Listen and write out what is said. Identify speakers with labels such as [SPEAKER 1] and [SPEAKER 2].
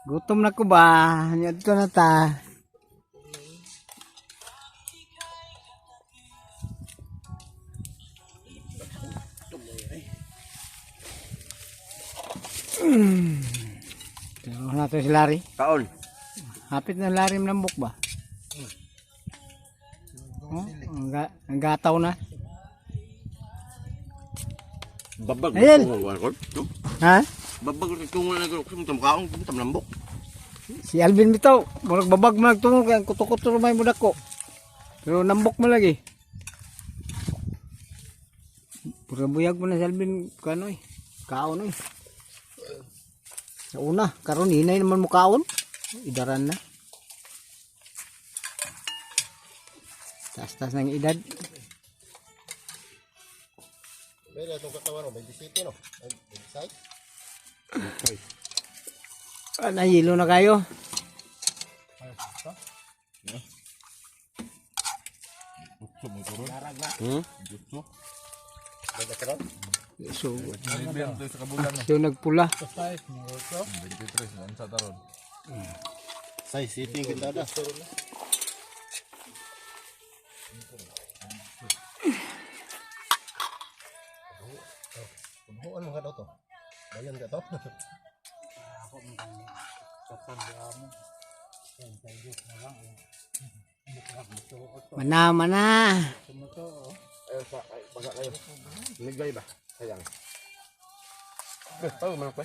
[SPEAKER 1] Gutom na ko ba? Dito na ta. Pero natin si Larry.
[SPEAKER 2] Kaon.
[SPEAKER 1] Hapit na Larry lambok ba? Oh, ang gataw na.
[SPEAKER 2] Babag.
[SPEAKER 1] Ayun.
[SPEAKER 2] Tungol.
[SPEAKER 1] Ha?
[SPEAKER 2] Babag tungol na ko tam kaon tam lambok.
[SPEAKER 1] Si Alvin bitaw, murag babag man nagtungol kay ang kuto-kuto may mo dako. Pero nambok mo lagi. Pura buyag mo na si Alvin kano eh. Kaon eh. Sa una, karon hinay naman mo kaon. Idaran na. Taas-taas ng edad.
[SPEAKER 3] Pero itong katawan mo, 27 no? 26?
[SPEAKER 1] Ah, nahilo na kayo. So, so nagpula.
[SPEAKER 3] Size city kita ada. Punuan mo ka daw to. Bayan ka to.
[SPEAKER 1] Mana, mana.
[SPEAKER 2] Ayun sa ay, baga kayo. Ligay ba? Sayang. Eh, tawo man ko.